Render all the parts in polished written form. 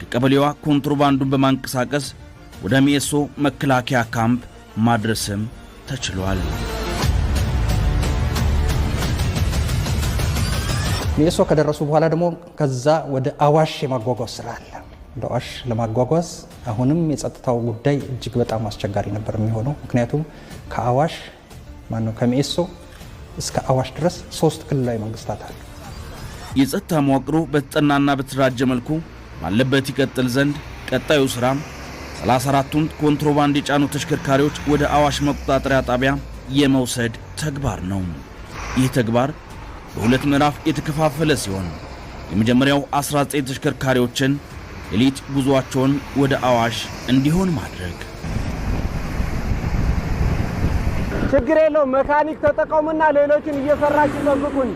ከቀበሌዋ ኮንትሮባንዱን በማንቀሳቀስ ወደ ሚኤሶ መከላከያ ካምፕ ማድረስም ተችሏል። ሚኤሶ ከደረሱ በኋላ ደግሞ ከዛ ወደ አዋሽ የማጓጓዝ ስራ አለ። ወደ አዋሽ ለማጓጓዝ አሁንም የጸጥታው ጉዳይ እጅግ በጣም አስቸጋሪ ነበር የሚሆነው። ምክንያቱም ከአዋሽ ማነው ከሚኤሶ እስከ አዋሽ ድረስ ሶስት ክልላዊ መንግስታት አሉ። የጸጥታ መዋቅሩ በተጠናና በተደራጀ መልኩ ባለበት ይቀጥል ዘንድ ቀጣዩ ሥራ 34ቱን ኮንትሮባንድ የጫኑ ተሽከርካሪዎች ወደ አዋሽ መቆጣጠሪያ ጣቢያ የመውሰድ ተግባር ነው። ይህ ተግባር በሁለት ምዕራፍ የተከፋፈለ ሲሆን የመጀመሪያው 19 ተሽከርካሪዎችን ሌሊት ጉዞአቸውን ወደ አዋሽ እንዲሆን ማድረግ። ችግር የለውም። መካኒክ ተጠቀሙና ሌሎችን እየሰራችሁ ጠብቁን።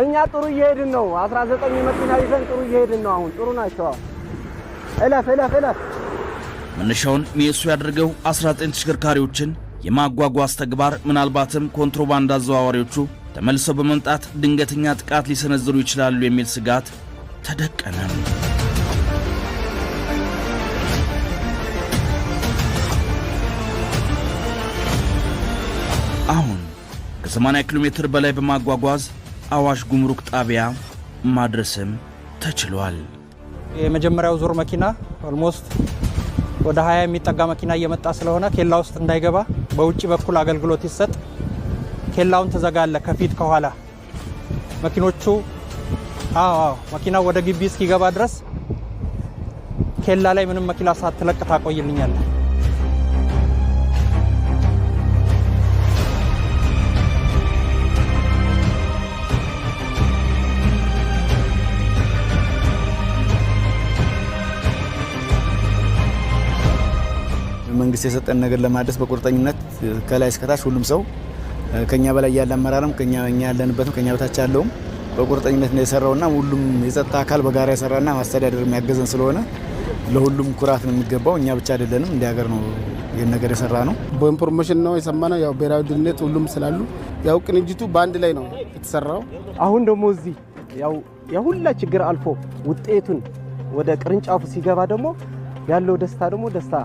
እኛ ጥሩ እየሄድን ነው። 19 መኪና ይዘን ጥሩ እየሄድን ነው። አሁን ጥሩ ናቸው። እለፍ እለፍ እለፍ። መነሻውን ሚኤሶ ያደረገው 19 ተሽከርካሪዎችን የማጓጓዝ ተግባር ምናልባትም ኮንትሮባንድ አዘዋዋሪዎቹ ተመልሰው በመምጣት ድንገተኛ ጥቃት ሊሰነዝሩ ይችላሉ የሚል ስጋት ተደቀነ። አሁን ከ80 ኪሎ ሜትር በላይ በማጓጓዝ አዋሽ ጉምሩክ ጣቢያ ማድረስም ተችሏል። የመጀመሪያው ዙር መኪና almost ወደ 20 የሚጠጋ መኪና እየመጣ ስለሆነ ኬላ ውስጥ እንዳይገባ በውጭ በኩል አገልግሎት ይሰጥ። ኬላውን ትዘጋለህ ከፊት ከኋላ መኪኖቹ። አዎ፣ መኪናው ወደ ግቢ እስኪገባ ድረስ ኬላ ላይ ምንም መኪና ሳትለቅ ታቆይልኛለህ። መንግስት የሰጠን ነገር ለማድረስ በቁርጠኝነት ከላይ እስከታች ሁሉም ሰው፣ ከኛ በላይ ያለ አመራርም፣ ከኛ እኛ ያለንበትም፣ ከኛ በታች ያለውም በቁርጠኝነት ነው የሰራውና ሁሉም የጸጥታ አካል በጋራ የሰራና ማስተዳደር የሚያገዘን ስለሆነ ለሁሉም ኩራት ነው የሚገባው። እኛ ብቻ አይደለንም፣ እንደ ሀገር ነው ይህን ነገር የሰራነው። በ information ነው የሰማነው። ያው ብሔራዊ ደህንነት ሁሉም ስላሉ ያው ቅንጅቱ በአንድ ላይ ነው የተሰራው። አሁን ደግሞ እዚህ ያው የሁላ ችግር አልፎ ውጤቱን ወደ ቅርንጫፉ ሲገባ ደግሞ ያለው ደስታ ደግሞ ደስታ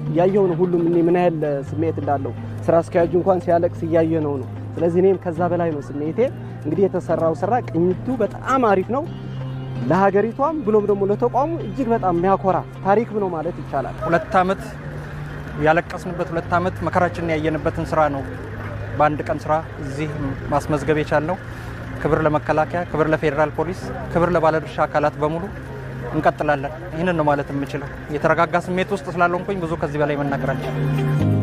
እያየው ነው። ሁሉም እኔ ምን ያህል ስሜት እንዳለው ስራ አስኪያጁ እንኳን ሲያለቅስ እያየ ነው። ስለዚህ እኔም ከዛ በላይ ነው ስሜቴ። እንግዲህ የተሰራው ስራ ቅኝቱ በጣም አሪፍ ነው። ለሀገሪቷም ብሎም ደግሞ ለተቋሙ እጅግ በጣም የሚያኮራ ታሪክ ነው ማለት ይቻላል። 2 ዓመት ያለቀስንበት፣ 2 ዓመት መከራችንን ያየንበትን ስራ ነው በአንድ ቀን ስራ እዚህ ማስመዝገብ የቻልነው። ክብር ለመከላከያ፣ ክብር ለፌዴራል ፖሊስ፣ ክብር ለባለድርሻ አካላት በሙሉ። እንቀጥላለን። ይህንን ነው ማለት የምችለው። የተረጋጋ ስሜት ውስጥ ስላልሆንኩኝ ብዙ ከዚህ በላይ መናገር አልችልም።